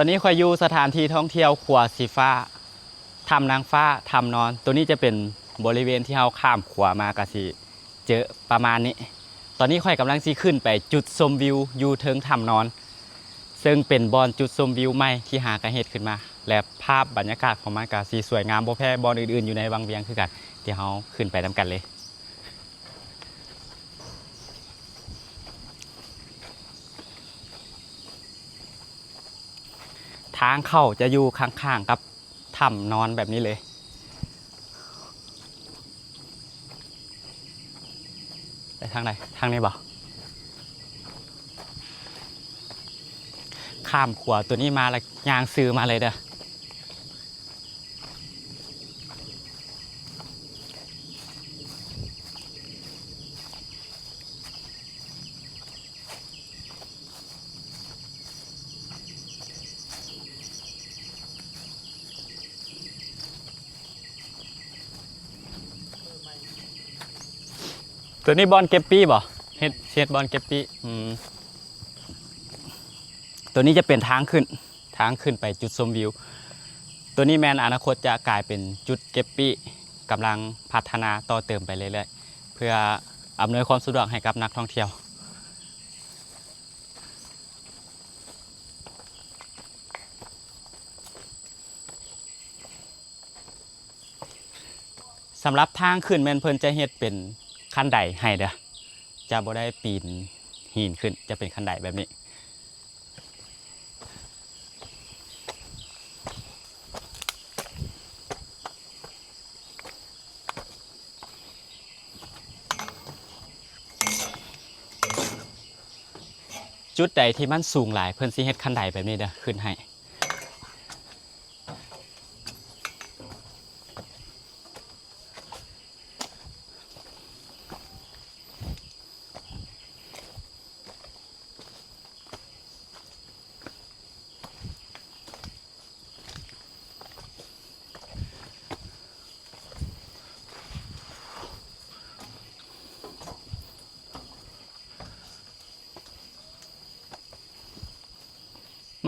ຕອນນີ້ຂ້ອຍຢູ່ສະຖານທີ່ທ່ອງທ່ຽວຂົວສີຟ້າ ຖ້ຳນາງຟ້າ ຖ້ຳນອນ. ໂຕນີ້ຈະເປັນບໍລິເວນທີ່ເຮົາຂ້າມຂົວມາ ກະຊິເຈີປະມານນີ້. ຕອນນີ້ຂ້ອຍກຳລັງຊິຂຶ້ນໄປຈຸດຊົມວິວຢູ່ເທິງຖ້ຳນອນ ເຊິ່ງເປັນບ່ອນຈຸດຊົມວິວໃໝ່ທີ່ຫາກະເຮັດຂຶ້ນມາ ແລະ ພາບບັນຍາກາດຂອງມັນກະຊິສວຍງາມບໍ່ແພ້ບ່ອນອື່ນໆຢູ່ໃນວັງວຽງຄືກັນ. ດຽວເຮົາຂຶ້ນໄປນຳກັນເລີຍ. ທາງເຂົ້າຈະຢູ່ຂ້າງໆກັບຖ້ຳນອນແບບນີ້ເລີຍ. ໄປທາງໃດ? ທາງນີ້ບໍ? ຂ້າມຂົວໂຕນີ້ມາແລ້ວຍ່າງຊື່ມາເລີຍເດີ້. ໂຕນີ້ບ່ອນເກັບປີ້ບໍ? ເຮັດ ເຮັດບ່ອນເກັບປີ້. ອືມ ໂຕນີ້ຈະເປັນທາງຂຶ້ນ ທາງຂຶ້ນໄປຈຸດຊົມວິວ. ໂຕນີ້ແມ່ນອະນາຄົດຈະກາຍເປັນຈຸດເກັບປີ້ ກຳລັງພັດທະນາຕໍ່ເຕີມໄປເລື້ອຍໆ ເພື່ອອຳນວຍຄວາມສະດວກໃຫ້ກັບນັກທ່ອງທ່ຽວ. ສຳລັບທາງຂຶ້ນແມ່ນເພິ່ນຈະເຮັດເປັນຄັນໄດໃຫ້ເດີ້ ຈະບໍ່ໄດ້ປີນຫີນຂຶ້ນ ຈະເປັນຄັນໄດແບບນີ້. ຈຸດໃດທີ່ມັນສູງຫຼາຍ ເພິ່ນຊິເຮັດຄັນໄດແບບນີ້ເດີ້ ຂຶ້ນໃຫ້.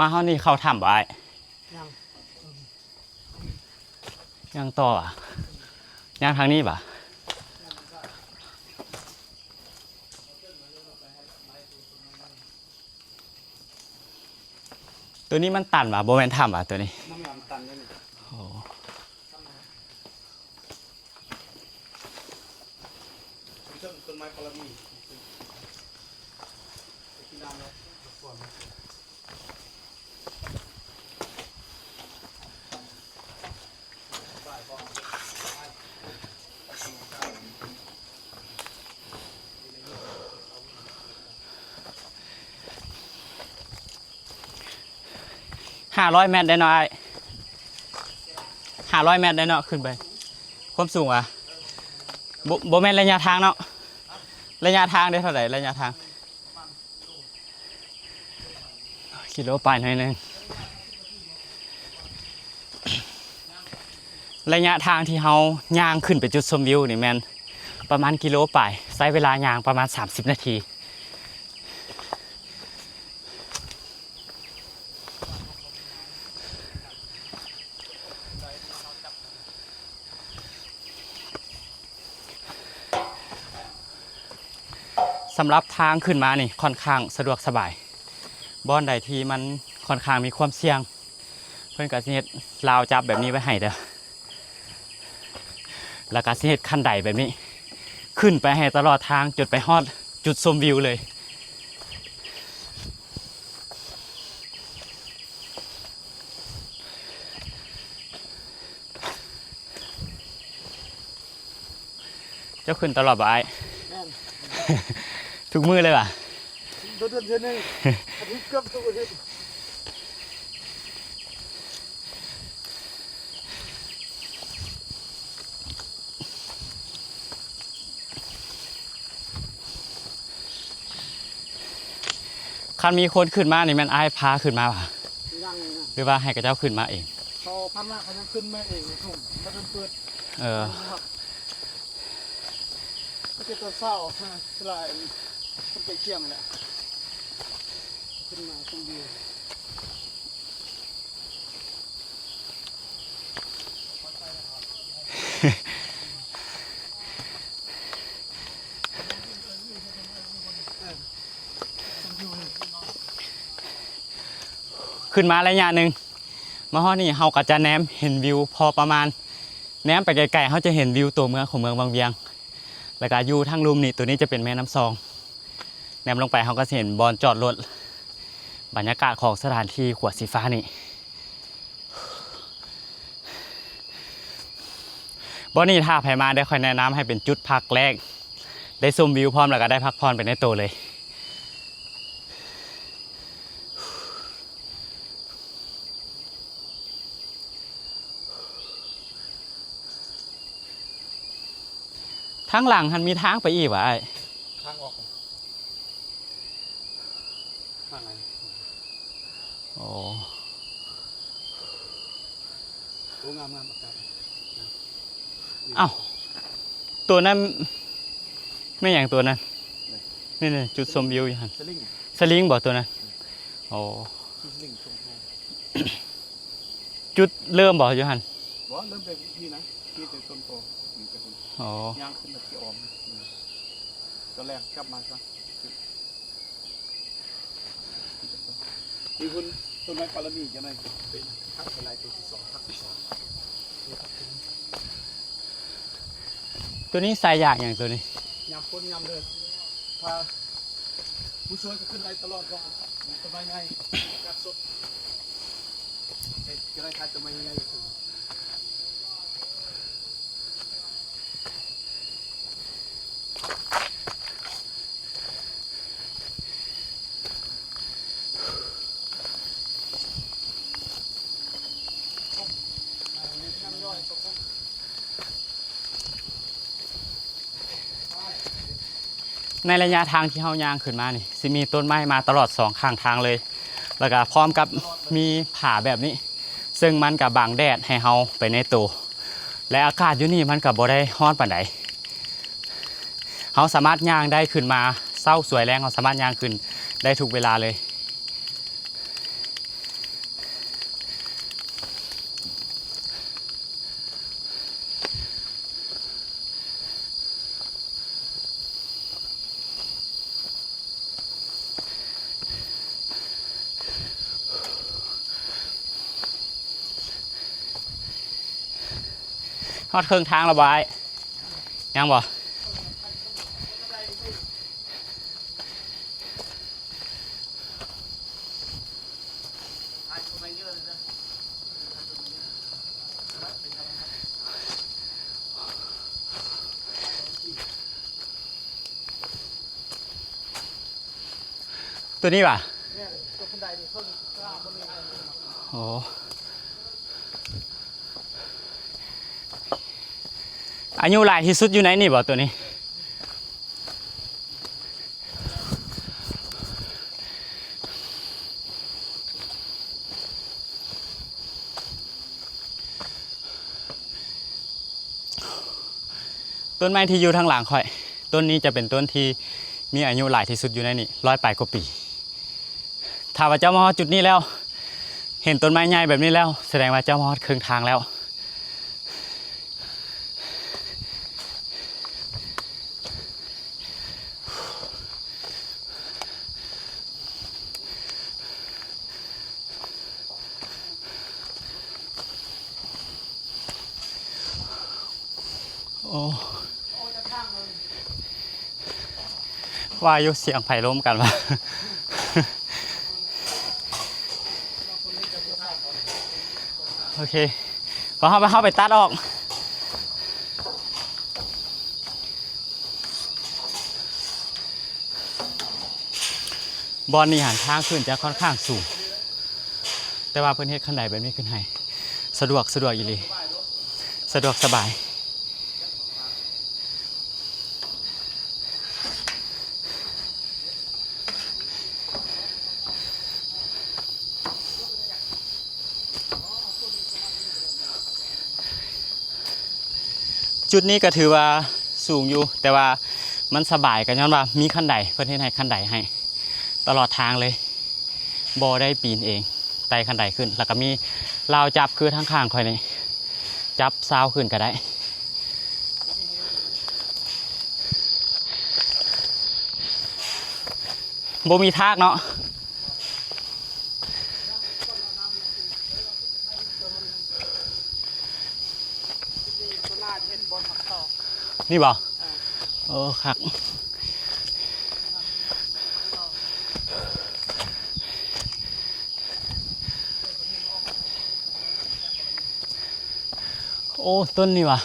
ມາຮອດນີ້ເຂົ້າຖ້ຳບໍ່ອ້າຍ? ຍັງ ຍັງຕໍ່ຫວາ? ຍ່າງທາງນີ້ຫວາ? ໂຕນີ້ມັນຕັນຫວາ? ບໍ່ແມ່ນຖ້ຳຫວາໂຕນີ້? ມັນຕັນເດ້ນີ້. ໂອ້ ຫ້າຮ້ອຍແມັດໄດ້ເນາະອ້າຍ? ຫ້າຮ້ອຍແມັດໄດ້ເນາະ ຂຶ້ນໄປ. ຄວາມສູງຫວາ? ບໍ່ ບໍ່ແມ່ນໄລຍະທາງເນາະ? ໄລຍະທາງໄດ້ເທົ່າໃດ? ໄລຍະທາງ ກິໂລປາຍໜ້ອຍໜຶ່ງ. ໄລຍະທາງທີ່ເຮົາຍ່າງຂຶ້ນໄປຈຸດຊົມວິວນີ້ແມ່ນປະມານກິໂລປາຍ, ໃຊ້ເວລາຍ່າງປະມານສາມສິບນາທີ. ສຳລັບທາງຂຶ້ນມານີ້ຂ້ອນຂ້າງສະດວກສະບາຍ, ບ່ອນໃດທີ່ມັນຂ້ອນຂ້າງມີຄວາມສ່ຽງ ເພິ່ນກໍຊິເຮັດລາວຈັບແບບນີ້ໄວ້ໃຫ້ເດີ້ ແລ້ວກໍຊິເຮັດຄັນໄດແບບນີ້ ຂຶ້ນໄປໃຫ້ຕະຫຼອດທາງຈົນໄປຮອດຈຸດຊົມວິວເລີຍ. ເຈົ້າຂຶ້ນຕະຫຼອດບໍ່ອ້າຍ? ແມ່ນ. ທຸກມື້ເລີຍຫວາ? ໂດນເດືອນເທື່ອໜຶ່ງ ອາທິດ ເກືອບທຸກອາທິດ. ຄັນມີຄົນຂຶ້ນມານີ້ແມ່ນອ້າຍພາຂຶ້ນມາຫວາ? ຍັງ ຫຼືວ່າໃຫ້ເຂົາເຈົ້າຂຶ້ນມາເອງ? ເຂົາພັນມາ ເຂົາຍັງຂຶ້ນມາເອງ ທຸ່ມບໍ່ທັນເປີດ. ເອີ ເປັນຕອນເຊົ້າ ຫຼາຍຄົນໄປທ່ຽວແຫຼະ ຂຶ້ນມາຊົມວິວ. ຂຶ້ນມາໄລຍະໜຶ່ງ ມາຮອດນີ້ເຮົາກໍຈະແນມເຫັນວິວພໍປະມານ, ແນມໄປໄກໆ ເຮົາຈະເຫັນວິວຕົວເມືອງຂອງເມືອງວັງວຽງ ແລ້ວກໍຢູ່ທາງລຸ່ມນີ້ ຕົວນີ້ຈະເປັນແມ່ນ້ຳຊອງ. ແນມລົງໄປເຮົາກໍຊິເຫັນບ່ອນຈອດລົດ, ບັນຍາກາດຂອງສະຖານທີ່ຂົວສີຟ້ານີ້. ບ່ອນນີ້ຖ້າໃຜມາໄດ້ ຂ້ອຍແນະນຳໃຫ້ເປັນຈຸດພັກແລກ, ໄດ້ຊົມວິວພ້ອມ ແລ້ວກໍໄດ້ພັກຜ່ອນໄປໃນໂຕເລີຍ. ທາງຫຼັງຫັ້ນມີທາງໄປອີກຫວາອ້າຍ? ທາງອອກ ທາງໄຫນ? ໂອ້ ໂອ້ ງາມໆ ອາກາດ ອ້າວ ຕົວນັ້ນແມ່ນຫຍັງຕົວນັ້ນ? ນີ້ໆ ຈຸດຊົມວິວຢູ່ຫັ້ນ ສະລິງ ສະລິງບໍ່ຕົວນັ້ນ? ໂອ້ ສະລິງຊົມວິວ. ຈຸດເລີ່ມບໍ່ຢູ່ຫັ້ນ? ບໍ່ ເລີ່ມແຕ່ພີ້ນະ ພີ້ແຕ່ຕົ້ນໂພ ນີ້ແຕ່ພຸ້ນ. ອໍ ຍ່າງຂຶ້ນແລ້ວຊິອ້ອມ ຕອນແລກກັບມາຊະ ມີພຸ້ນ ຕົ້ນໄມ້ປາລະມີ ຈັ່ງໃດເປັນພັກໄຮໄລໂຕທີສອງ ພັກທີສອງ. ຕົວນີ້ໃສ່ຢາກຫຍັງຕົວນີ້? ຍາມຝົນຍາມເດີນ ຖ້າຜູ້ຊ່ວຍກໍຂຶ້ນໄດ້ຕະຫຼອດ ເພາະວ່າມັນສະບາຍໃນ ອາກາດສົດ ເຮັດກໍໄດ້ຂາຍຕົ້ນໄມ້ໃຫຍ່ໆ ໃນໄລຍະທາງທີ່ເຮົາຍ່າງຂຶ້ນມານີ້ ຊິມີຕົ້ນໄມ້ມາຕະຫຼອດສອງຂ້າງທາງເລີຍ ແລ້ວກະພ້ອມກັບມີຜ້າແບບນີ້ ເຊິ່ງມັນກະບັງແດດໃຫ້ເຮົາໄປໃນໂຕ ແລະ ອາກາດຢູ່ນີ້ມັນກະບໍ່ໄດ້ຮ້ອນປານໃດ. ເຮົາສາມາດຍ່າງໄດ້ຂຶ້ນມາ ເຊົ້າສວຍແລງ ເຮົາສາມາດຍ່າງຂຶ້ນໄດ້ທຸກເວລາເລີຍ. ຮອດເຄິ່ງທາງແລ້ວບໍ່ອ້າຍ? ຍັງບໍ່? ຕົວນີ້ຫວາ? ແມ່ນ ຕົວຂັ້ນໄດນີ້ເພິ່ນ ອໍ ອາຍຸຫຼາຍທີ່ສຸດຢູ່ໃນນີ້ບໍ່ຕົວນີ້? ຕົ້ນໄມ້ທີ່ຢູ່ທາງຫຼັງຂ້ອຍ ຕົ້ນນີ້ຈະເປັນຕົ້ນທີ່ມີອາຍຸຫຼາຍທີ່ສຸດຢູ່ໃນນີ້ ຮ້ອຍປາຍກວ່າປີ. ຖ້າວ່າເຈົ້າມາຮອດຈຸດນີ້ແລ້ວ ເຫັນຕົ້ນໄມ້ໃຫຍ່ແບບນີ້ແລ້ວ ສະແດງວ່າເຈົ້າມາຮອດເຄິ່ງທາງແລ້ວ. ໂອ້ ວ່າຢູ່ສຽງໃຜລົມກັນວະ. ໂອເຄ ພວກເຮົາໄປ ເຮົາໄປຕັດອອກ. ບ່ອນນີ້ຫັ້ນທາງຂຶ້ນຈະຄ່ອນຂ້າງສູງ ແຕ່ວ່າເພິ່ນເຮັດຄັນໄດແບບນີ້ຂຶ້ນໃຫ້ ສະດວກ ສະດວກອີ່ຫຼີ ສະດວກສະບາຍ. ຈຸດນີ້ກໍຖືວ່າສູງຢູ່ ແຕ່ວ່າມັນສະບາຍ ກໍຍ້ອນວ່າມີຄັນໄດ ເພິ່ນເຮັດໃຫ້ຄັນໄດໃຫ້ຕະຫຼອດທາງເລີຍ ບໍ່ໄດ້ປີນເອງ ໄຕ່ຄັນໄດຂຶ້ນ ແລ້ວກໍມີລາວຈັບ ຄືທາງຂ້າງຂ້ອຍນີ້ ຈັບຊາວຂຶ້ນກໍໄດ້. ບໍ່ມີທາກເນາະ. ນີ້ບໍ່? ໂອ້ ຄັກ. ໂອ້ ຕົ້ນນີ້ຫວາ?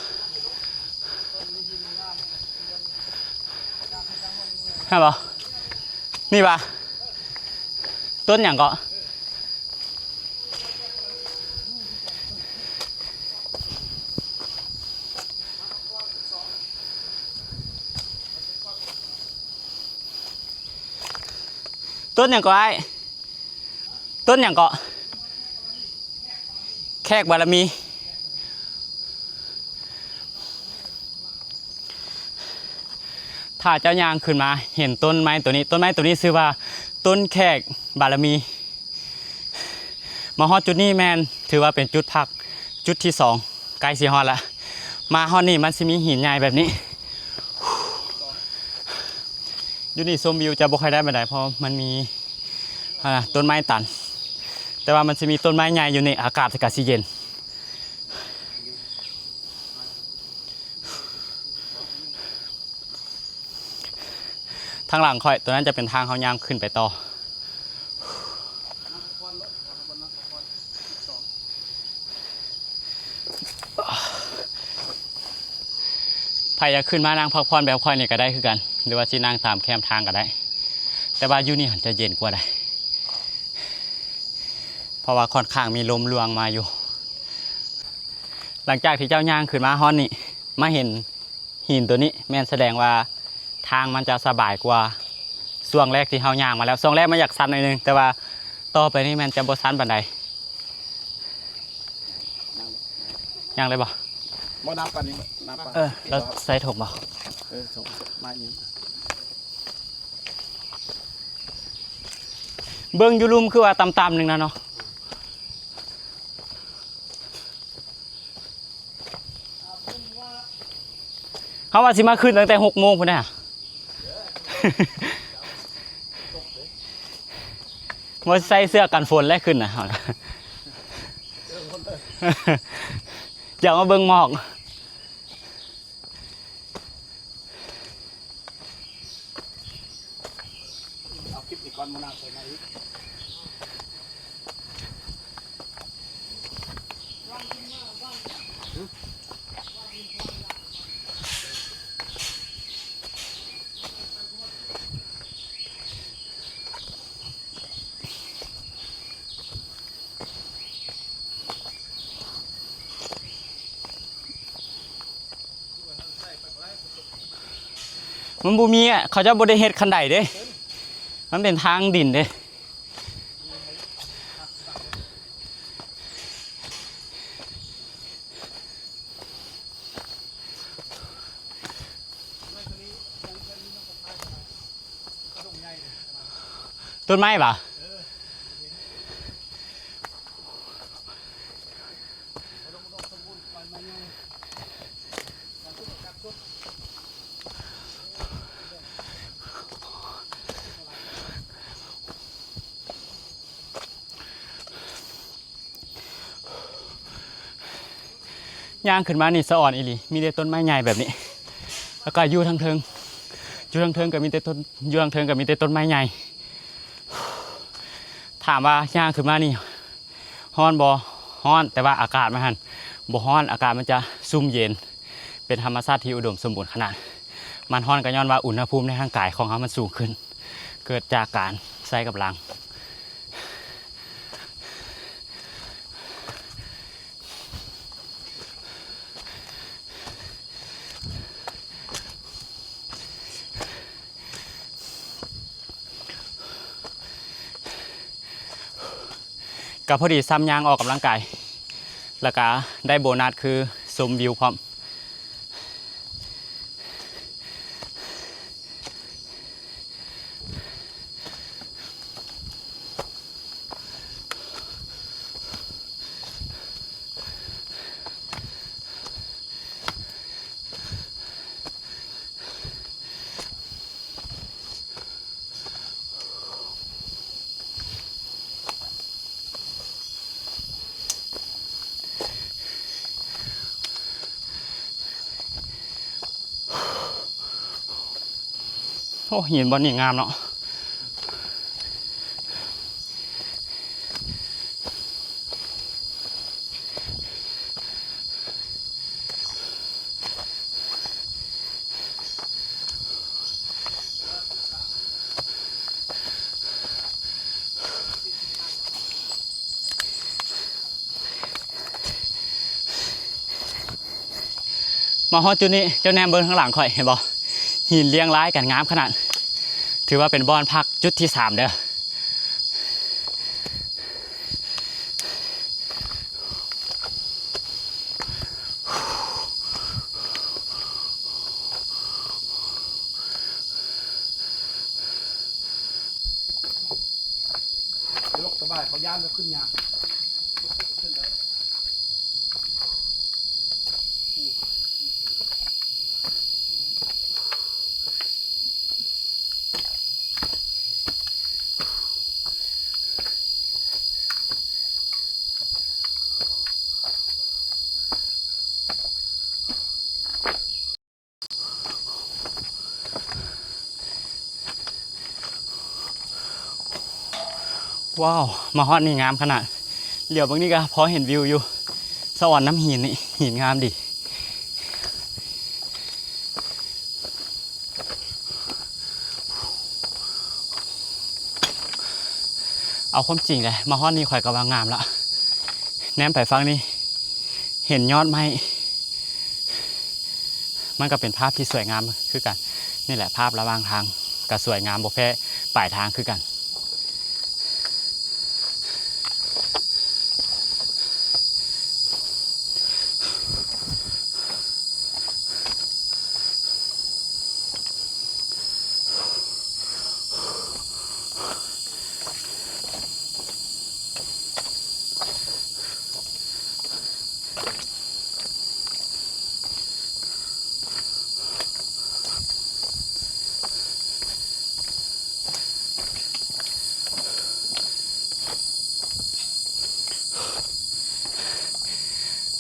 ຮະບໍ່? ນີ້ຫວາ? ຕົ້ນຫຍັງເກາະ? ຕົ້ນຫຍັງເກາະອ້າຍ? ຕົ້ນຫຍັງເກາະ? ແຂກບາລະມີ. ຖ້າເຈົ້າຍ່າງຂຶ້ນມາເຫັນຕົ້ນໄມ້ໂຕນີ້, ຕົ້ນໄມ້ໂຕນີ້ຊື່ວ່າຕົ້ນແຂກບາລະມີ. ມາຮອດຈຸດນີ້ແມ່ນຖືວ່າເປັນຈຸດພັກຈຸດທີສອງ ໃກ້ຊິຮອດລະ. ມາຮອດນີ້ມັນຊິມີຫີນໃຫຍ່ແບບນີ້. ຢູ່ນີ້ຊົມວິວຈະບໍ່ຄ່ອຍໄດ້ປານໃດ ເພາະມັນມີ ອ່າ ຕົ້ນໄມ້ຕັນ, ແຕ່ວ່າມັນຊິມີຕົ້ນໄມ້ໃຫຍ່ຢູ່ນີ້ ອາກາດກະຊິເຢັນ. ທາງຫຼັງຂ້ອຍ ຕົວນັ້ນຈະເປັນທາງເຮົາຍ່າງຂຶ້ນໄປຕໍ່. ໃຜຢາກຂຶ້ນມານັ່ງພັກຜ່ອນແບບຂ້ອຍນີ້ກໍໄດ້ຄືກັນ ຫຼືວ່າຊິນັ່ງຕາມແຄມທາງກໍໄດ້, ແຕ່ວ່າຢູ່ນີ້ຫັ້ນຈະເຢັນກວ່າໃດ໋ ເພາະວ່າຂ້ອນຂ້າງມີລົມລວງມາຢູ່. ຫຼັງຈາກທີ່ເຈົ້າຍ່າງຂຶ້ນມາຮອດນີ້ ມາເຫັນ ຫີນໂຕນີ້ແມ່ນສະແດງວ່າທາງມັນຈະສະບາຍກວ່າຊ່ວງແລກທີ່ເຮົາຍ່າງມາແລ້ວ. ຊ່ວງແລກມັນຢາກຊັນໜ້ອຍໜຶ່ງ, ແຕ່ວ່າຕໍ່ໄປນີ້ແມ່ນຈະບໍ່ຊັນປານໃດ. ຍ່າງໄດ້ບໍ່? ບໍ່ນັບປານນີ້ ນັບປານ ເອີ ແລ້ວໃສ່ຖົງບໍ່? ເອີ ຖົງ ມາອີກ. ເບິ່ງຢູ່ລຸ່ມຄືວ່າຕ່ຳໆໜຶ່ງນະເນາະ. ເຮົາວ່າຊິມາຂຶ້ນຕັ້ງແຕ່ຫົກໂມງພຸ້ນນະ, ບໍ່ໃສ່ເສື້ອກັນຝົນແລ້ວຂຶ້ນນະ. ຢາກມາເບິ່ງໝອກ. ເອົາຄລິບນີ້ກ່ອນ ມື້ໜ້າຄ່ອຍມາອີກ. ມັນບໍ່ມີອະ ເຂົາເຈົ້າບໍ່ໄດ້ເຮັດຄັນໄດເດ້ ມັນເປັນທາງດິນເດ້. ຕົ້ນໄມ້ຫວາ? ຍ່າງຂຶ້ນມານີ້ສະອອນອີ່ຫຼີ ມີແຕ່ຕົ້ນໄມ້ໃຫຍ່ແບບນີ້ ແລ້ວກໍຢູ່ທາງເທິງ ຢູ່ທາງເທິງກໍມີແຕ່ຕົ້ນ ຢູ່ທາງເທິງກໍມີແຕ່ຕົ້ນໄມ້ໃຫຍ່. ຖາມວ່າຍ່າງຂຶ້ນມານີ້ຮ້ອນບໍ່? ຮ້ອນ, ແຕ່ວ່າອາກາດມັນຫັ້ນບໍ່ຮ້ອນ, ອາກາດມັນຈະຊຸ່ມເຢັນ ເປັນທຳມະຊາດທີ່ອຸດົມສົມບູນຂະໜາດ. ມັນຮ້ອນກໍຍ້ອນວ່າອຸນຫະພູມໃນຮ່າງກາຍຂອງເຮົາມັນສູງຂຶ້ນ ເກີດຈາກການໃຊ້ກຳລັງ. ກໍພໍດີຊ່ຳຍ່າງອອກກຳລັງກາຍ ແລ້ວກະໄດ້ໂບນັດຄືຊົມວິວພ້ອມ. ເ ໂອ້ ຫີນບ່ອນນີ້ງາມເນາະ. ມາຮອດຈຸດນີ້ ເຈົ້າແນມເບິ່ງທາງຫຼັງຂ້ອຍ ເຫັນບໍ່? ຫີນລຽງລາຍກັນງາມຂະໜາດ. ຖືວ່າເປັນບ່ອນພັກຈຸດທີສາມເດີ້. ສະບາຍ ເຂົາຢ້ານແລ້ວຂຶ້ນຍາກ. ວ້າວ ມາຮອດນີ້ງາມຂະໜາດ. ຫຼຽວເບິ່ງນີ້ກະພໍເຫັນວິວຢູ່ ສະອອນນ້ຳຫີນນີ້ ຫີນງາມດີ. ເອົາຄວາມຈິງເດ້ ມາຮອດນີ້ຂ້ອຍກະວ່າງາມລະ. ແນມໄປຝັ່ງນີ້ ເຫັນຍອດໄມ້ ມັນກະເປັນພາບທີ່ສວຍງາມຄືກັນ. ນີ້ແຫຼະ ພາບລະຫວ່າງທາງກະສວຍງາມບໍ່ແພ້ປາຍທາງຄືກັນ.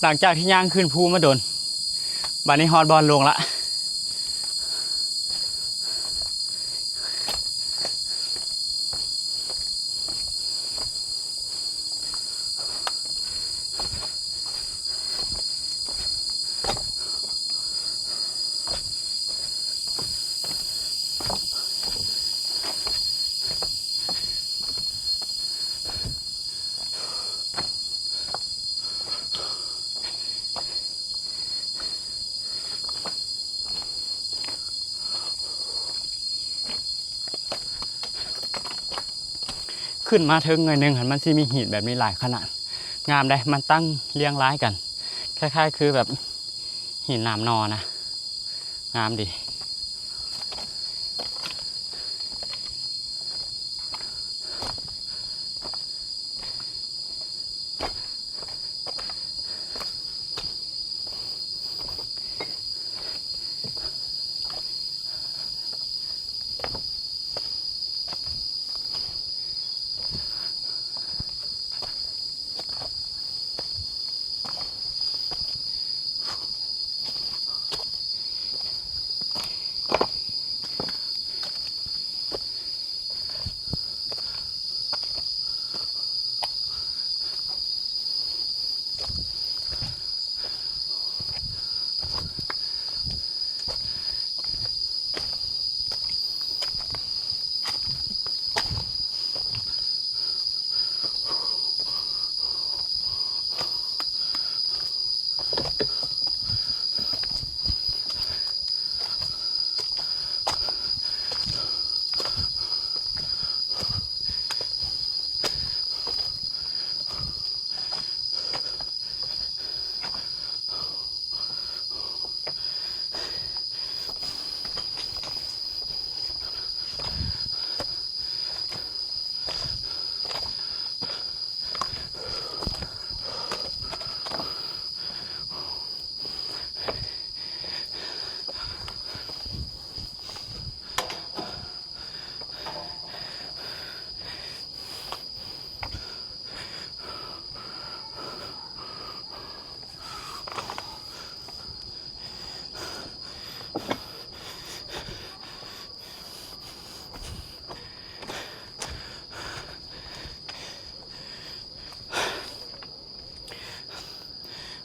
ຫຼັງຈາກທີ່ຍ່າງຂຶ້ນພູມາດົນ ບາດນີ້ຮອດບ່ອນລົງລະ. ຂຶ້ນມາເທິງໜ້ອຍໜຶ່ງຫັ້ນ ມັນຊິມີຫີນແບບນີ້ຫຼາຍຂະໜາດ. ງາມເດ້ ມັນຕັ້ງລຽງລາຍກັນ ຄ້າຍໆຄືແບບຫີນໜາມໜໍ່ນະ ງາມດີ.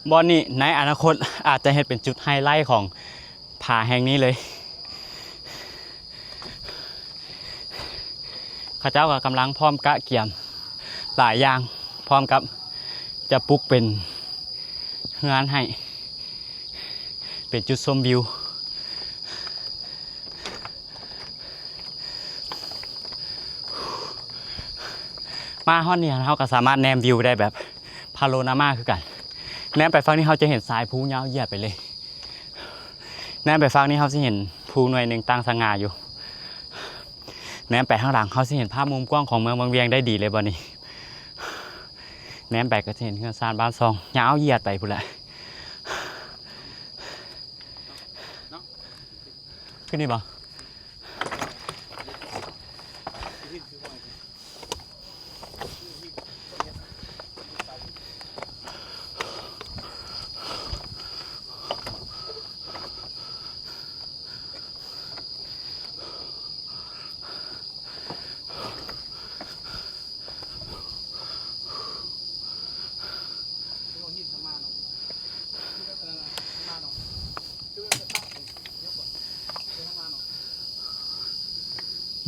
ບ່ອນນີ້ໃນອະນາຄົດອາດຈະເຮັດເປັນຈຸດໄຮໄລຂອງຜາແຫ່ງນີ້ເລີຍ. ເຂົາເຈົ້າກໍກຳລັງພ້ອມກະກຽມຫຼາຍຢ່າງ ພ້ອມກັບຈະປຸກເປັນເຮືອນໃຫ້ ເປັນຈຸດຊົມວິວ. ມາຮອດນີ້ເຮົາກໍສາມາດແນມວິວໄດ້ແບບພາໂນຣາມາຄືກັນ. ແນມໄປຝັ່ງນີ້ເຮົາຈະເຫັນສາຍພູຍາວຢຽດໄປເລີຍ. ແນມໄປຝັ່ງນີ້ເຮົາຊິເຫັນພູໜ່ວຍໜຶ່ງຕັ້ງສະຫງ່າຢູ່. ແນມໄປທາງຫຼັງເຮົາຊິເຫັນພາບມຸມກວ້າງຂອງເມືອງວັງວຽງໄດ້ດີເລີຍບ່ອນນີ້. ແນມໄປກໍຈະເຫັນເຮືອນຊານບ້ານຊ່ອງຍາວຢຽດໄປພຸ້ນແຫຼະ. ຂຶ້ນນີ້ບໍ່?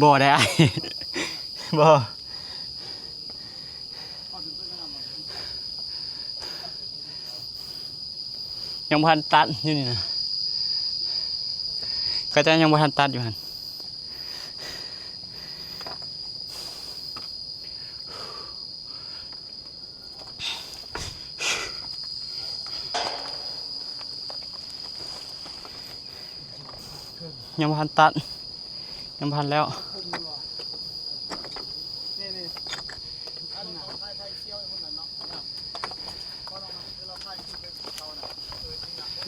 ບໍ່ໄດ້ອ້າຍ ບໍ່ ຍັງບໍ່ທັນຕັດຢູ່ນີ້ນະ ເຂົາເຈົ້າຍັງບໍ່ທັນຕັດຢູ່ຫັ້ນ. ຍັງບໍ່ທັນຕັດ ຍັງບໍ່ທັນແລ້ວ.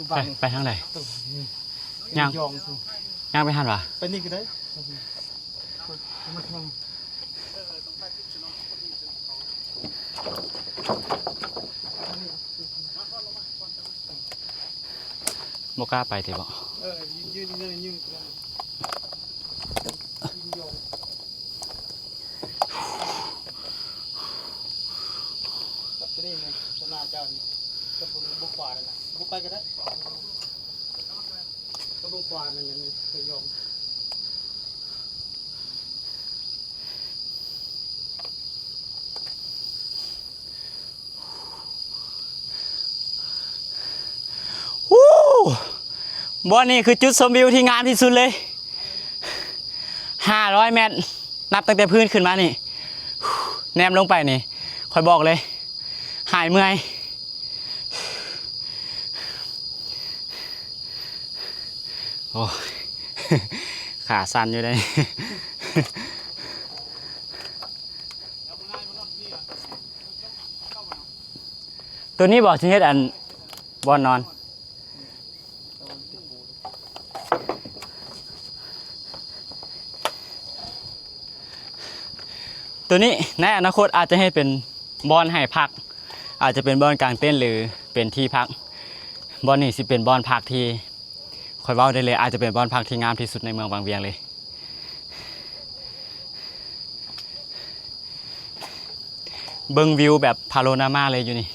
ໄປ ໄປທາງໃດ? ຍ່າງ ຍ່າງໄປຫັ້ນຫວາ? ໄປນີ້ກໍໄດ້. ບໍ່ກ້າໄປຕິບໍ? ເອີ ຢືນໆ ຢູ່ ກັບຕົວນີ້ແມ່ນ ຕໍ່ໜ້າເຈົ້ານີ້ ກັບເບິ່ງຂວານັ້ນນະ ບໍ່ໄປກໍໄດ້ ກັບເບິ່ງຂວານັ້ນ ໄປຢອງ. ໂອ້ ບ່ອນນີ້ຄືຈຸດຊົມວິວທີ່ງາມທີ່ສຸດເລີຍ ຫ້າຮ້ອຍແມັດ ນັບຕັ້ງແຕ່ພື້ນຂຶ້ນມານີ້ ແນມລົງໄປນີ້ ຂ້ອຍບອກເລີຍ ຫາຍເມື່ອຍ. ໂອ້ຍ ຂາສັ່ນຢູ່ເດ້. ໂຕນີ້ບໍ່ ຊິເຮັດອັນ ບ່ອນນອນ. ໂຕນີ້ໃນອະນາຄົດອາດຈະເຮັດເປັນບ່ອນໃຫ້ພັກ ອາດຈະເປັນບ່ອນກາງເຕັນ ຫຼື ເປັນທີ່ພັກ. ບ່ອນນີ້ຊິເປັນບ່ອນພັກທີ່ ຂ້ອຍເວົ້າໄດ້ເລີຍ ອາດຈະເປັນບ່ອນພັກທີ່ງາມທີ່ສຸດໃນເມືອງວັງວຽງເລີຍ. ເບິ່ງວິວແບບພາໂນຣາມາເລີຍຢູ່ນີ້.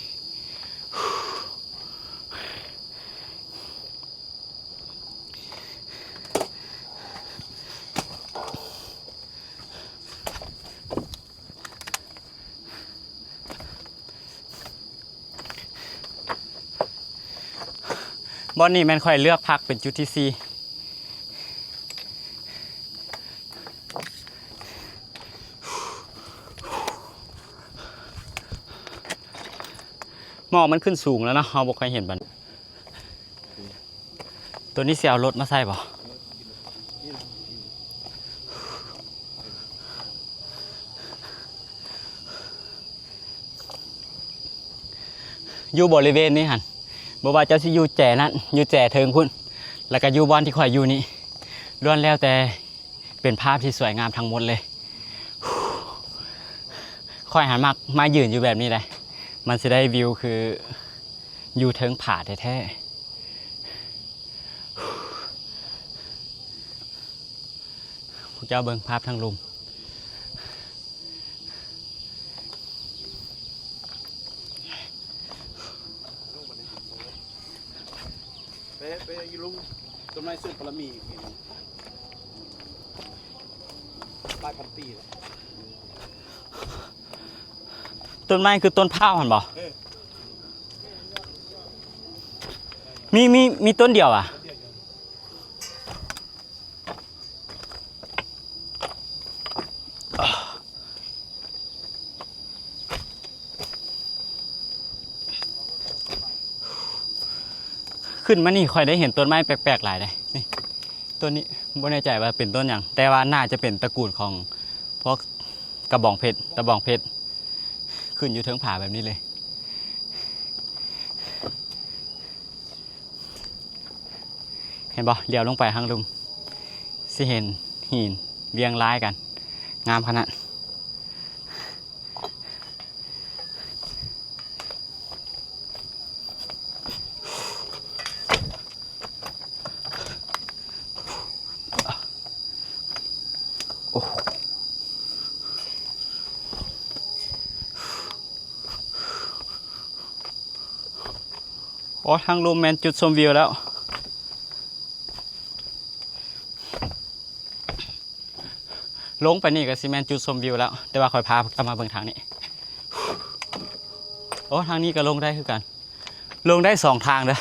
ບ່ອນນີ້ແມ່ນຂ້ອຍເລືອກພັກເປັນຈຸດທີສີ່. ໝອກມັນຂຶ້ນສູງແລ້ວເນາະ ເຮົາບໍ່ຄ່ອຍເຫັນປານໃດ. ໂຕນີ້ຊິເອົາລົດມາໃສ່ບໍ່? ຢູ່ບໍລິເວນນີ້ຫັ້ນ ບໍ່ວ່າເຈົ້າຊິຢູ່ແຈນັ້ນ ຢູ່ແຈເທິງພຸ້ນ ແລ້ວກະຢູ່ບ່ອນທີ່ຂ້ອຍຢູ່ນີ້ ລ້ວນແລ້ວແຕ່ ເປັນພາບທີ່ສວຍງາມທັງໝົດເລີຍ. ຂ້ອຍຫັ້ນມັກມາຢືນຢູ່ແບບນີ້ເດ້ ມັນຊິໄດ້ວິວຄືຢູ່ເທິງຜາແທ້ໆ. ພວກເຈົ້າເບິ່ງພາບທາງລຸ່ມ. ໄປຢູ່ລຸ່ມຕົ້ນໄມ້ເສີມບາລະມີອີກ ຫຼາຍພັນປີແລ້ວ. ຕົ້ນໄມ້ຄືຕົ້ນພ້າວຫັ້ນບໍ່? ເອີ ມີ ມີ ມີຕົ້ນດຽວຫວາ? ຂຶ້ນມານີ້ຂ້ອຍໄດ້ເຫັນຕົ້ນໄມ້ແປກໆຫຼາຍເດ້. ນີ້ ຕົ້ນນີ້ບໍ່ແນ່ໃຈວ່າເປັນຕົ້ນຫຍັງ ແຕ່ວ່າໜ້າຈະເປັນຕະກູນຂອງພວກກະບອງເພັດ ຕະບອງເພັດ ຂຶ້ນຢູ່ເທິງຜາແບບນີ້ເລີຍ. ເຫັນບໍ່? ຫຼຽວລົງໄປທາງລຸ່ມ ຊິເຫັນຫີນລຽງລາຍກັນ ງາມຂະໜາດ. ໂອ້ ໂອ້ ທາງລຸ່ມແມ່ນຈຸດຊົມວິວແລ້ວ. ລົງໄປນີ້ກໍຊິແມ່ນຈຸດຊົມວິວແລ້ວ ແຕ່ວ່າຂ້ອຍພາເຈົ້າມາເບິ່ງທາງນີ້. ໂອ້ ທາງນີ້ກໍລົງໄດ້ຄືກັນ ລົງໄດ້ສອງທາງເດີ້.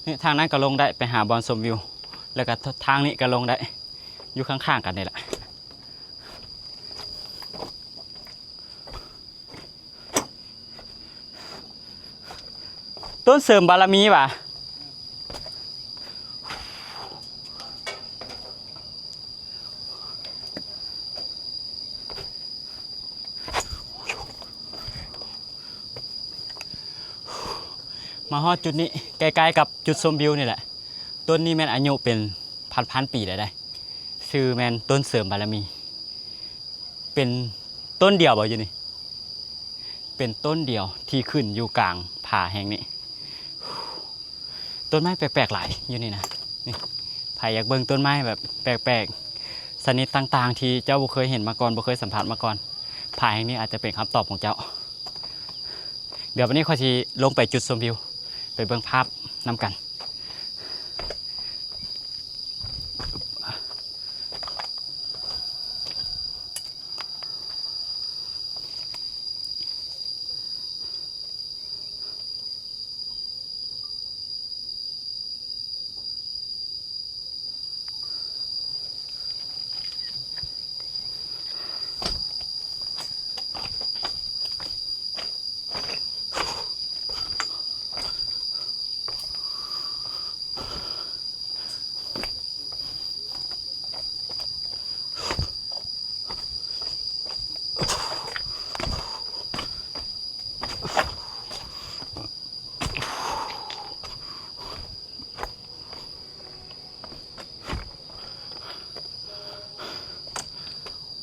ນີ້ ທາງນັ້ນກໍລົງໄດ້ໄປຫາບ່ອນຊົມວິວ ແລ້ວກໍທາງນີ້ກໍລົງໄດ້ ຢູ່ຂ້າງໆກັນນີ້ແຫຼະ. ຕົ້ນເສີມບາລະມີຫວາ? ມາຮອດຈຸດນີ້ ໃກ້ໆກັບຈຸດຊົມວິວນີ້ແຫຼະ. ຕົ້ນນີ້ແມ່ນອາຍຸເປັນພັນໆປີແລ້ວເດ້. ຊື່ແມ່ນຕົ້ນເສີມບາລະມີ. ເປັນຕົ້ນດຽວບໍ່ຢູ່ນີ້? ເປັນຕົ້ນດຽວທີ່ຂຶ້ນຢູ່ກາງຜາແຫ່ງນີ້. ຕົ້ນໄມ້ແປກໆຫຼາຍຢູ່ນີ້ນະ. ນີ້ ໃຜຢາກເບິ່ງຕົ້ນໄມ້ແບບແປກໆ ຊະນິດຕ່າງໆ ທີ່ເຈົ້າບໍ່ເຄີຍເຫັນມາກ່ອນ ບໍ່ເຄີຍສຳຜັດມາກ່ອນ ຜາແຫ່ງນີ້ອາດຈະເປັນຄຳຕອບຂອງເຈົ້າ. ດຽວບັດນີ້ຂ້ອຍຊິລົງໄປຈຸດຊົມວິວ ໄປເບິ່ງພາບນຳກັນ.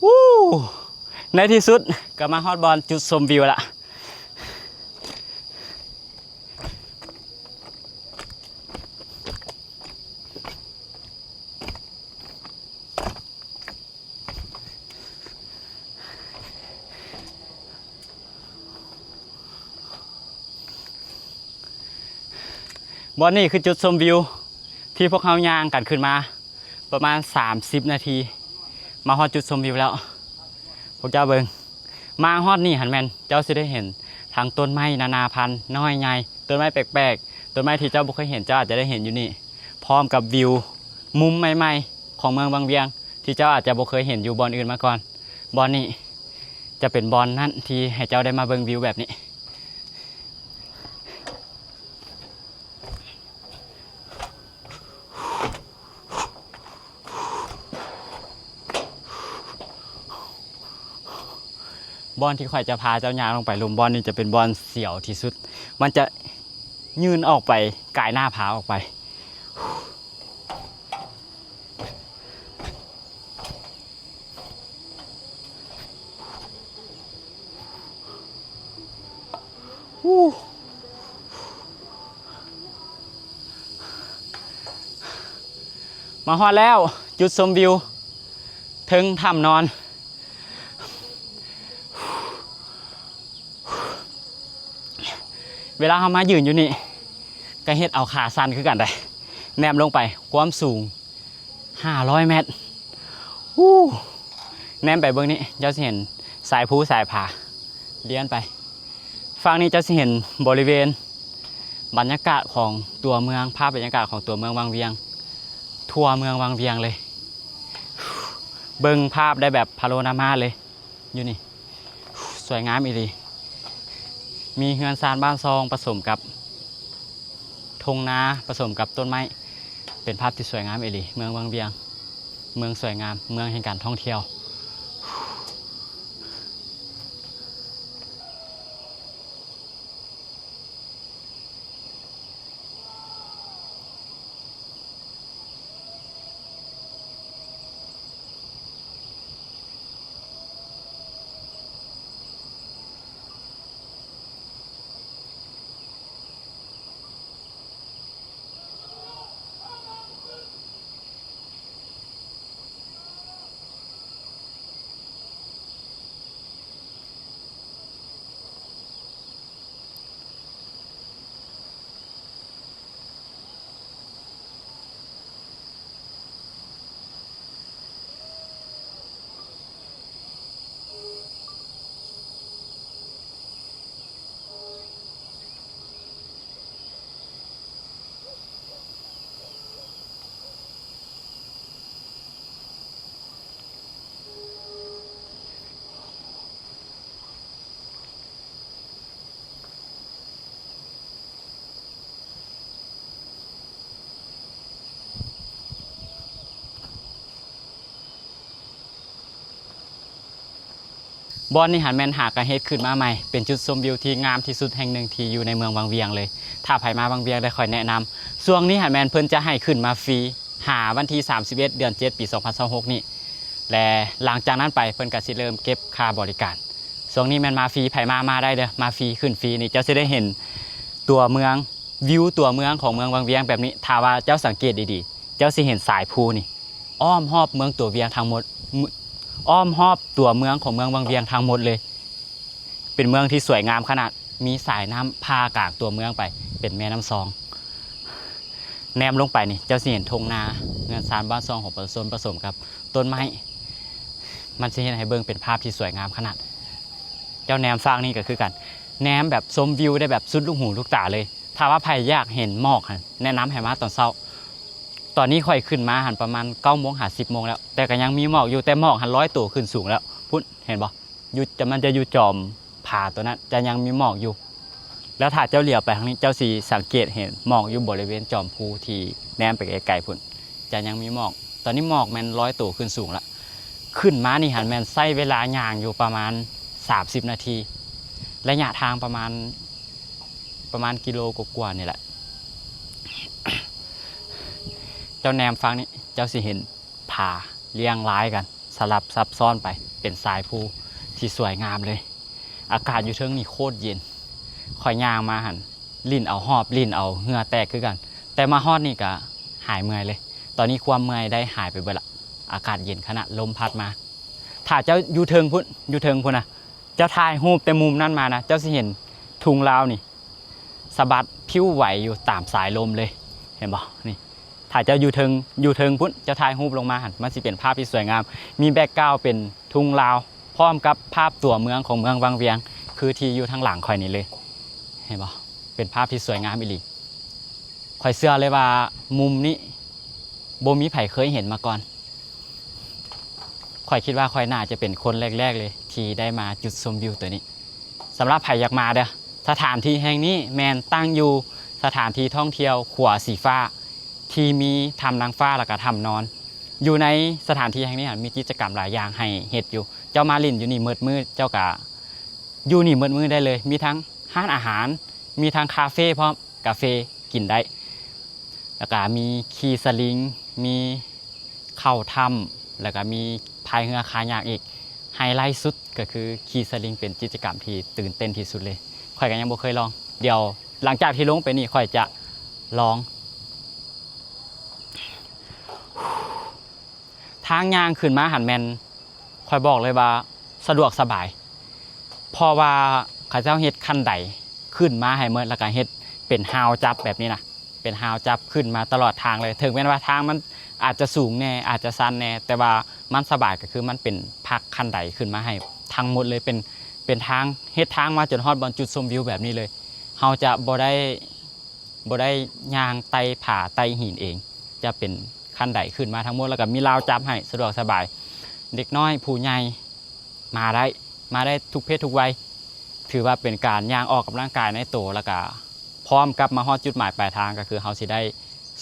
ວູ້ ໃນທີ່ສຸດກໍມາຮອດບ່ອນຈຸດຊົມວິວລະ. ບ່ອນນີ້ຄືຈຸດຊົມວິວ ທີ່ພວກເຮົາຍ່າງກັນຂຶ້ນມາປະມານສາມສິບນາທີ ມາຮອດຈຸດຊົມວິວແລ້ວ. ພວກເຈົ້າເບິ່ງ ມາຮອດນີ້ຫັ້ນແມ່ນເຈົ້າຊິໄດ້ເຫັນທັງຕົ້ນໄມ້ນານາພັນ ນ້ອຍໃຫຍ່ ຕົ້ນໄມ້ແປກໆ ຕົ້ນໄມ້ທີ່ເຈົ້າບໍ່ເຄີຍເຫັນ ເຈົ້າອາດຈະໄດ້ເຫັນຢູ່ນີ້ ພ້ອມກັບວິວມຸມໃໝ່ໆຂອງເມືອງວັງວຽງ ທີ່ເຈົ້າອາດຈະບໍ່ເຄີຍເຫັນຢູ່ບ່ອນອື່ນມາກ່ອນ. ບ່ອນນີ້ຈະເປັນບ່ອນນັ້ນທີ່ໃຫ້ເຈົ້າໄດ້ມາເບິ່ງວິວແບບນີ້. ບ່ອນທີ່ຂ້ອຍຈະພາເຈົ້າຍ່າງລົງໄປລຸ່ມ ບ່ອນນີ້ຈະເປັນບ່ອນສຽວທີ່ສຸດ ມັນຈະຍື່ນອອກໄປ ກາຍໜ້າຜາອອກໄປ. ມາຮອດແລ້ວ ຈຸດຊົມວິວເທິງຖ້ຳນອນ. ເວລາເຮົາມາຢືນຢູ່ນີ້ ກໍເຮັດເອົາຂາສັ່ນຄືກັນໄດ໋. ແນມລົງໄປຄວາມສູງຫ້າຮ້ອຍແມັດ. ອູ້ ແນມໄປເບິ່ງນີ້ ເຈົ້າຊິເຫັນສາຍພູສາຍຜາລຽນໄປ. ຝັ່ງນີ້ເຈົ້າຊິເຫັນບໍລິເວນບັນຍາກາດຂອງຕົວເມືອງ, ພາບບັນຍາກາດຂອງຕົວເມືອງວັງວຽງ, ທົ່ວເມືອງວັງວຽງເລີຍ. ເບິ່ງພາບໄດ້ແບບພາໂນຣາມາເລີຍ. ຢູ່ນີ້ ສວຍງາມອີ່ຫຼີ. ມີເຮືອນຊານບ້ານຊ່ອງປະສົມກັບທົ່ງນາ, ປະສົມກັບຕົ້ນໄມ້. ເປັນພາບທີ່ສວຍງາມອີ່ຫຼີ. ເມືອງວັງວຽງ, ເມືອງສວຍງາມ, ເມືອງແຫ່ງການທ່ອງທ່ຽວ. ບ່ອນນີ້ຫັ້ນແມ່ນຫາກະເຮັດຂຶ້ນມາໃໝ່, ເປັນຈຸດຊົມວິວທີ່ງາມທີ່ສຸດແຫ່ງໜຶ່ງທີ່ຢູ່ໃນເມືອງວັງວຽງເລີຍ. ຖ້າໃຜມາວັງວຽງໄດ້ ຂ້ອຍແນະນຳ. ຊ່ວງນີ້ຫັ້ນແມ່ນເພິ່ນຈະໃຫ້ຂຶ້ນມາຟຣີ ຫາວັນທີສາມສິບເອັດ ເດືອນເຈັດ ປີສອງພັນຊາວຫົກນີ້ ແລະ ຫຼັງຈາກນັ້ນໄປເພິ່ນກະຊິເລີ່ມເກັບຄ່າບໍລິການ. ຊ່ວງນີ້ແມ່ນມາຟຣີ, ໃຜມາ ມາໄດ້ເດີ້, ມາຟຣີ ຂຶ້ນຟຣີນີ້ ເຈົ້າຊິໄດ້ເຫັນຕົວເມືອງ, ວິວຕົວເມືອງຂອງເມືອງວັງວຽງແບບນີ້. ຖ້າວ່າເຈົ້າສັງເກດດີໆ ເຈົ້າຊິເຫັນສາຍພູນີ້ ອ້ອມຮອບເມືອງຕົວວຽງທັງໝົດ, ອ້ອມຮອບຕົວເມືອງຂອງເມືອງວັງວຽງທັງໝົດເລີຍ. ເປັນເມືອງທີ່ສວຍງາມຂະໜາດ, ມີສາຍນ້ຳຜ່າກາງຕົວເມືອງໄປ ເປັນແມ່ນ້ຳຊອງ. ແນມລົງໄປນີ້ ເຈົ້າຊິເຫັນທົ່ງນາ, ເຮືອນຊານບ້ານຊ່ອງຂອງປະຊາຊົນ ປະສົມກັບຕົ້ນໄມ້. ມັນຊິເຮັດໃຫ້ເບິ່ງເປັນພາບທີ່ສວຍງາມຂະໜາດ. ເຈົ້າແນມຝັ່ງນີ້ກໍຄືກັນ, ແນມແບບຊົມວິວໄດ້ແບບສຸດລູກຫູລູກຕາເລີຍ. ຖ້າວ່າໃຜຢາກເຫັນໝອກຫັ້ນ ແນະນຳໃຫ້ມາຕອນເຊົ້າ. ຕອນນີ້ຂ້ອຍຂຶ້ນມາຫັ້ນປະມານເກົ້າໂມງຫາສິບໂມງແລ້ວ, ແຕ່ກໍຍັງມີໝອກຢູ່, ແຕ່ໝອກຫັ້ນລອຍໂຕຂຶ້ນສູງແລ້ວ. ພຸ້ນ ເຫັນບໍ່? ຢູ່ ຈະ ມັນຈະຢູ່ຈອມຜາຕົວນັ້ນ ຈະຍັງມີໝອກຢູ່. ແລ້ວຖ້າເຈົ້າຫຼຽວໄປທາງນີ້ ເຈົ້າຊິສັງເກດເຫັນໝອກຢູ່ບໍລິເວນຈອມພູທີ່ແນມໄປໄກໆພຸ້ນ ຈະຍັງມີໝອກ. ຕອນນີ້ໝອກແມ່ນລອຍໂຕຂຶ້ນສູງລະ. ຂຶ້ນມານີ້ຫັ້ນແມ່ນໃຊ້ເວລາຍ່າງຢູ່ປະມານສາມສິບນາທີ, ໄລຍະທາງປະມານ ປະມານກິໂລກວ່າໆນີ້ແຫຼະ. ເຈົ້າແນມຝັ່ງນີ້ ເຈົ້າຊິເຫັນຜາລຽງລາຍກັນ ສະຫຼັບຊັບຊ້ອນໄປເປັນສາຍພູທີ່ສວຍງາມເລີຍ. ອາກາດຢູ່ເທິງນີ້ໂຄດເຢັນ. ຂ້ອຍຍ່າງມາຫັ້ນ ຫຼິ້ນເອົາຫອບ ຫຼິ້ນເອົາເຫື່ອແຕກຄືກັນ, ແຕ່ມາຮອດນີ້ກະຫາຍເມື່ອຍເລີຍ. ຕອນນີ້ຄວາມເມື່ອຍໄດ້ຫາຍໄປເບິດລະ. ອາກາດເຢັນຂະໜາດ, ລົມພັດມາ. ຖ້າເຈົ້າຢູ່ເທິງພຸ້ນ, ຢູ່ເທິງພຸ້ນນະ, ເຈົ້າຖ່າຍຮູບແຕ່ມຸມນັ້ນມານະ, ເຈົ້າຊິເຫັນທຸງລາວນີ້ ສະບັດພິວໄຫວຢູ່ຕາມສາຍລົມເລີຍ ເຫັນບໍ່ນີ້? ຖ້າເຈົ້າຢູ່ເທິງ ຢູ່ເທິງພຸ້ນ ເຈົ້າຖ່າຍຮູບລົງມາຫັ້ນ ມັນຊິເປັນພາບທີ່ສວຍງາມ, ມີແບັກກຣາວເປັນທຸງລາວ ພ້ອມກັບພາບຕົວເມືອງຂອງເມືອງວັງວຽງ ຄືທີ່ຢູ່ທາງຫຼັງຂ້ອຍນີ້ເລີຍ ເຫັນບໍ່? ເປັນພາບທີ່ສວຍງາມອີ່ຫຼີ. ຂ້ອຍເຊື່ອເລີຍວ່າມຸມນີ້ບໍ່ມີໃຜເຄີຍເຫັນມາກ່ອນ. ຂ້ອຍຄິດວ່າຂ້ອຍໜ້າຈະເປັນຄົນແລກໆເລີຍທີ່ໄດ້ມາຈຸດຊົມວິວຕົວນີ້. ສຳລັບໃຜຢາກມາເດີ້, ສະຖານທີ່ແຫ່ງນີ້ແມ່ນຕັ້ງຢູ່ສະຖານທີ່ທ່ອງທ່ຽວຂົວສີຟ້າ ທີ່ມີຖ້ຳນາງຟ້າ ແລ້ວກະຖ້ຳນອນ. ຢູ່ໃນສະຖານທີ່ແຫ່ງນີ້ຫັ້ນ ມີກິດຈະກຳຫຼາຍຢ່າງໃຫ້ເຮັດຢູ່. ເຈົ້າມາຫຼິ້ນຢູ່ນີ້ໝົດມື້ ເຈົ້າກະຢູ່ນີ້ໝົດມື້ໄດ້ເລີຍ. ມີທັງຮ້ານອາຫານ, ມີທັງຄາເຟພ້ອມ, ກາເຟກິນໄດ້. ແລ້ວກະມີຂີ່ສະລິງ, ມີເຂົ້າຖ້ຳ, ແລ້ວກະມີພາຍເຮືອຄາຍັກອີກ. ໄຮໄລສຸດກໍຄືຂີ່ສະລິງ ເປັນກິດຈະກຳທີ່ຕື່ນເຕັ້ນທີ່ສຸດເລີຍ. ຂ້ອຍກໍຍັງບໍ່ເຄີຍລອງ. ດຽວຫຼັງຈາກທີ່ລົງໄປນີ້ ຂ້ອຍຈະລອງ. ທາງຍ່າງຂຶ້ນມາຫັ້ນແມ່ນ ຂ້ອຍບອກເລີຍວ່າສະດວກສະບາຍ ເພາະວ່າເຂົາເຈົ້າເຮັດຂັ້ນໄດຂຶ້ນມາໃຫ້ໝົດ ແລ້ວກະເຮັດເປັນຮາວຈັບແບບນີ້ນະ. ເປັນຮາວຈັບຂຶ້ນມາຕະຫຼອດທາງເລີຍ. ເຖິງແມ່ນວ່າທາງມັນອາດຈະສູງແດ່ ອາດຈະຊັນແດ່ ແຕ່ວ່າມັນສະບາຍ ກໍຄືມັນເປັນພັກຂັ້ນໄດຂຶ້ນມາໃຫ້ທັງໝົດເລີຍ. ເປັນ ເປັນທາງ ເຮັດທາງມາຈົນຮອດບ່ອນຈຸດຊົມວິວແບບນີ້ເລີຍ. ເຮົາຈະບໍ່ໄດ້ ບໍ່ໄດ້ຍ່າງໄຕ່ຜາໄຕ່ຫີນເອງ, ຈະເປັນຂັ້ນໄດຂຶ້ນມາທັງໝົດ ແລ້ວກໍມີລາວຈັບໃຫ້ສະດວກສະບາຍ. ເດັກນ້ອຍຜູ້ໃຫຍ່ມາໄດ້ ມາໄດ້ທຸກເພດທຸກໄວ. ຖືວ່າເປັນການຍ່າງອອກກຳລັງກາຍໃນໂຕ ແລ້ວກໍພ້ອມກັບມາຮອດຈຸດໝາຍປາຍທາງ ກໍຄືເຮົາຊິໄດ້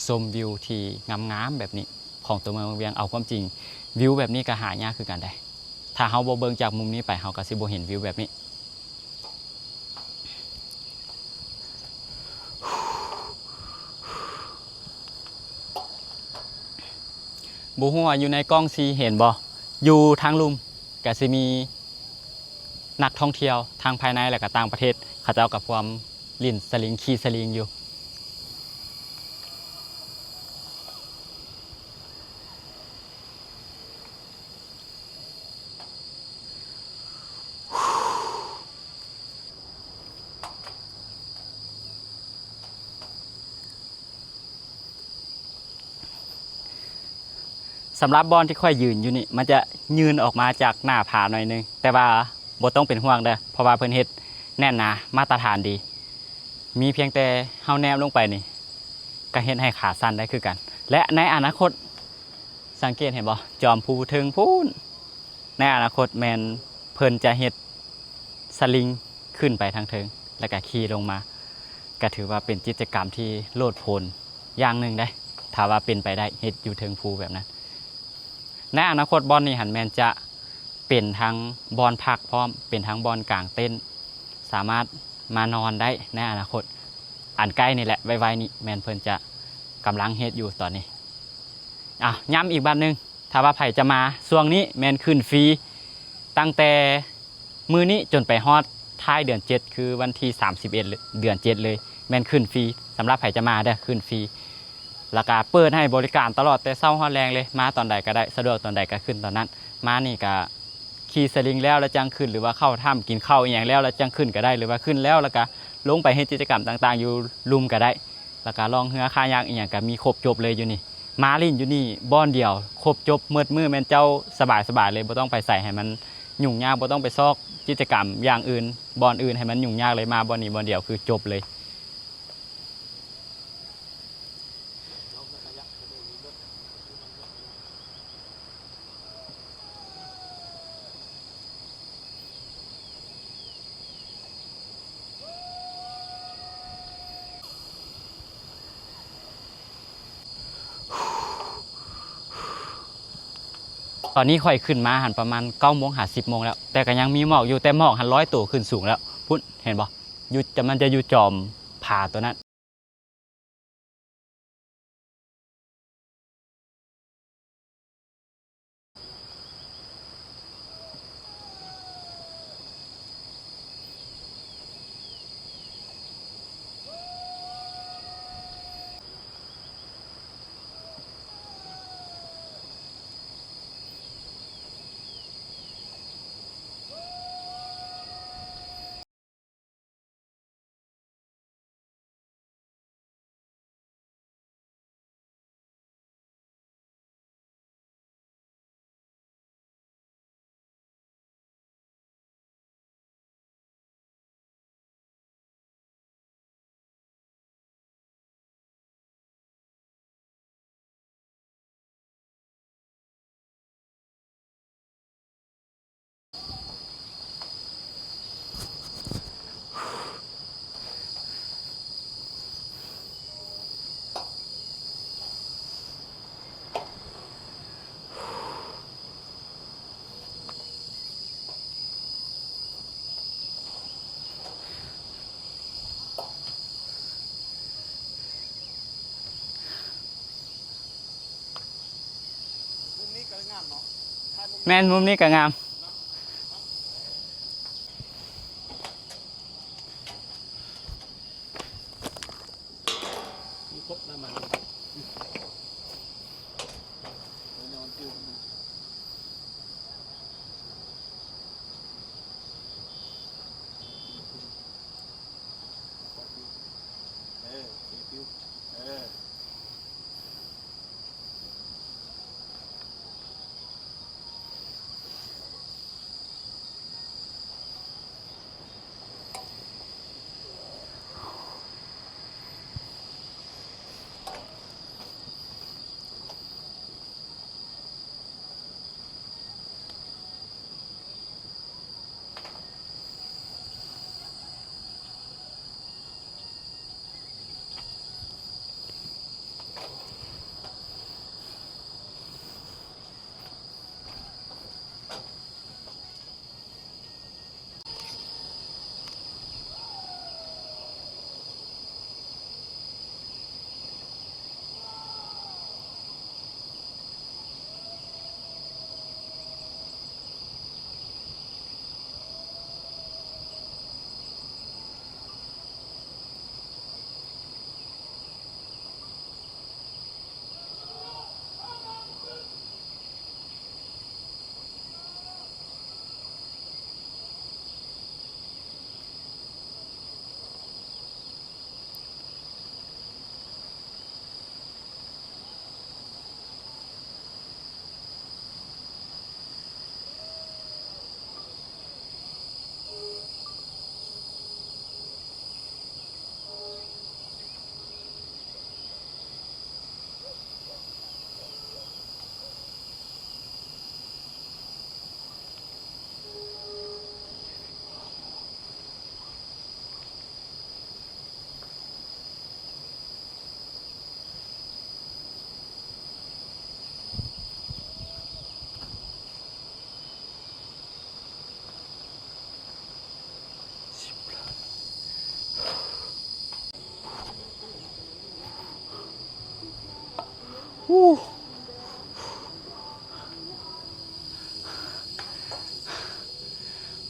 ຊົມວິວທີ່ງາມໆແບບນີ້ຂອງຕົວເມືອງວັງວຽງ. ເອົາຄວາມຈິງ ວິວແບບນີ້ກໍຫາຍາກຄືກັນເດ້. ຖ້າເຮົາບໍ່ເບິ່ງຈາກມຸມນີ້ໄປ ເຮົາກໍຊິບໍ່ເຫັນວິວແບບນີ້. ບໍ່ຮູ້ວ່າຢູ່ໃນກ້ອງຊິເຫັນບໍ່? ຢູ່ທາງລຸ່ມກະຊິມີນັກທ່ອງທ່ຽວທັງພາຍໃນ ແລະກະຕ່າງປະເທດ ເຂົາເຈົ້າກະພວມຫຼິ້ນສະລິງ ຂີ່ສະລິງຢູ່. ສຳລັບບ່ອນທີ່ຂ້ອຍຢືນຢູ່ນີ້ ມັນຈະຍື່ນອອກມາຈາກໜ້າຜາໜ້ອຍໜຶ່ງ, ແຕ່ວ່າບໍ່ຕ້ອງເປັນຫ່ວງເດີ້ ເພາະວ່າເພິ່ນເຮັດແໜ້ນໜາ ມາດຕະຖານດີ. ມີພຽງແຕ່ເຮົາແນມລົງໄປນີ້ ກໍເຮັດໃຫ້ຂາສັ່ນໄດ້ຄືກັນ. ແລະ ໃນອະນາຄົດ ສັງເກດເຫັນບໍ່? ຈອມພູເທິງພຸ້ນ ໃນອະນາຄົດແມ່ນເພິ່ນຈະເຮັດສະລິງຂຶ້ນໄປທາງເທິງ ແລ້ວກະຂີ່ລົງມາ. ກະຖືວ່າເປັນກິດຈະກຳທີ່ໂລດໂຜນຢ່າງໜຶ່ງເດ້ ຖ້າວ່າເປັນໄປໄດ້ ເຮັດຢູ່ເທິງພູແບບນັ້ນ. ໃນອະນາຄົດບ່ອນນີ້ຫັ້ນແມ່ນຈະເປັນທັງບ່ອນພັກພ້ອມ ເປັນທັງບ່ອນກາງເຕັນ ສາມາດມານອນໄດ້ໃນອະນາຄົດ ອັນໃກ້ນີ້ແຫຼະ ໄວໆນີ້ແມ່ນເພິ່ນຈະກຳລັງເຮັດຢູ່ຕອນນີ້. ອ້າວ ຢ້ຳອີກບາດໜຶ່ງ ຖ້າວ່າໃຜຈະມາຊ່ວງນີ້ແມ່ນຂຶ້ນຟຣີ ຕັ້ງແຕ່ມື້ນີ້ຈົນໄປຮອດທ້າຍເດືອນເຈັດ ຄືວັນທີສາມສິບເອັດ ເດືອນເຈັດເລີຍ ແມ່ນຂຶ້ນຟຣີ. ສຳລັບໃຜຈະມາເດີ້ ຂຶ້ນຟຣີ ແລ້ວກະເປີດໃຫ້ບໍລິການຕະຫຼອດແຕ່ເຊົ້າຮອດແລງເລີຍ. ມາຕອນໃດກໍໄດ້ ສະດວກຕອນໃດກໍຂຶ້ນຕອນນັ້ນ. ມານີ້ກະຂີ່ສະລິງແລ້ວ ແລ້ວຈັ່ງຂຶ້ນ ຫຼືວ່າເຂົ້າຖ້ຳກິນເຂົ້າອີ່ຫຍັງແລ້ວ ແລ້ວຈັ່ງຂຶ້ນກໍໄດ້ ຫຼືວ່າຂຶ້ນແລ້ວ ແລ້ວກະລົງໄປເຮັດກິດຈະກຳຕ່າງໆຢູ່ລຸ່ມກໍໄດ້. ແລ້ວກະລ່ອງເຮືອຄາຍັກອີ່ຫຍັງກະມີຄົບຈົບເລີຍຢູ່ນີ້. ມາຫຼິ້ນຢູ່ນີ້ບ່ອນດຽວຄົບຈົບໝົດມື້ ແມ່ນເຈົ້າສະບາຍໆເລີຍ ບໍ່ຕ້ອງໄປໃສໃຫ້ມັນຫຍຸ້ງຍາກ ບໍ່ຕ້ອງໄປຊອກກິດຈະກຳຢ່າງອື່ນ ບ່ອນອື່ນໃຫ້ມັນຫຍຸ້ງຍາກເລີຍ. ມາບ່ອນນີ້ບ່ອນດຽວຄືຈົບເລີຍ. ຕອນນີ້ຂ້ອຍຂຶ້ນມາຫັ້ນປະມານເກົ້າໂມງຫາສິບໂມງແລ້ວ ແຕ່ກໍຍັງມີໝອກຢູ່ ແຕ່ໝອກຫັ້ນລອຍໂຕຂຶ້ນສູງແລ້ວພຸ້ນ ເຫັນບໍ່? ຢູ່ ມັນຈະຢູ່ຈອມຜາຕົວນັ້ນ. ແມ່ນ ມຸມນີ້ກໍງາມ. ເອີ ເອ ປິວ.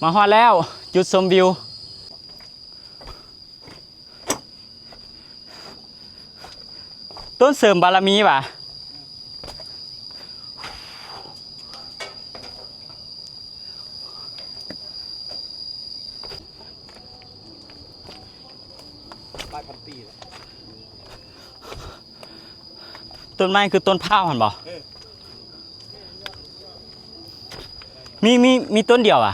ມາຮອດແລ້ວ ຈຸດຊົມວິວ. ຕົ້ນເສີມບາລະມີຫວາ? ຫຼາຍພັນປີແລ້ວ. ຕົ້ນໄມ້ຄືຕົ້ນພ້າວຫັ້ນບໍ່? ເອີ ມີ ມີ ມີຕົ້ນດຽວຫວາ?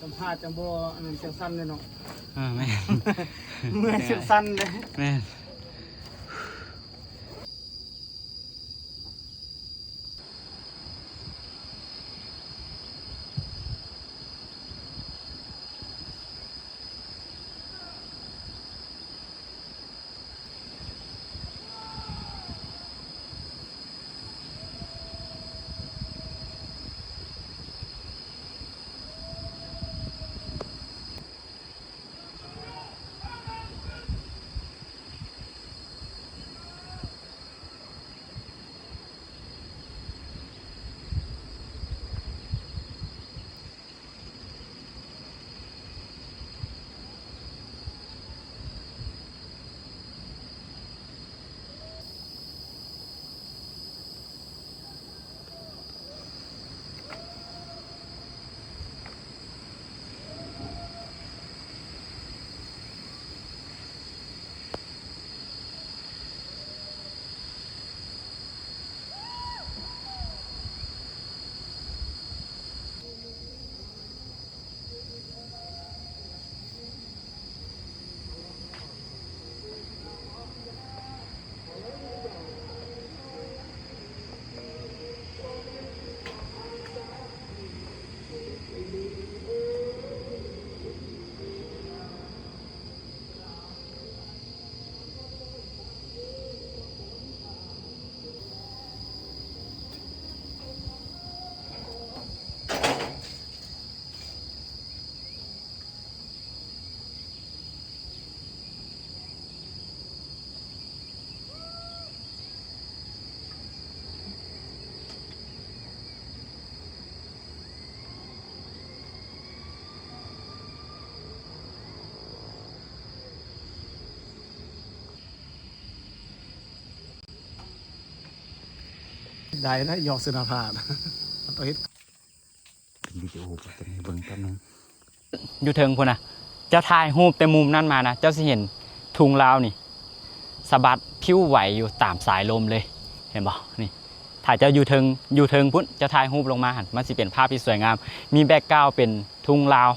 ສຳພາດຈັ່ງບໍ່ອັນນັ້ນຈັ່ງຊັ້ນເດ້ເນາະ. ເອີ ແມ່ນ ເມື່ອຍ ແມ່ນ ຈັ່ງຊັ້ນເດ້ ແມ່ນ. ເ ໄດ້ນະ ຢອກເສືອໜ້າຜາກ ມັນຕ້ອງເຮັດ ເປັນວິດີໂອຕົວນີ້ເບິ່ງແປັບໜຶ່ງ ຢູ່ເທິງພຸ້ນນະ ເຈົ້າຖ່າຍຮູບແຕ່ມຸມນັ້ນມານະ ເຈົ້າຊິເຫັນທຸງລາວນີ້ສະບັດພິວໄຫວຢູ່ຕາມສາຍລົມເລີຍ ເຫັນບໍ່ນີ້ ຖ້າເຈົ້າຢູ່ເທິງ ຢູ່ເທິງພຸ້ນ ເຈົ້າຖ່າຍຮູບລົງມາຫັ້ນ ມັນຊິເປັນພາບທີ່ສວຍງາມ ມີແບັກກຣາວເປັນທຸງລາວ.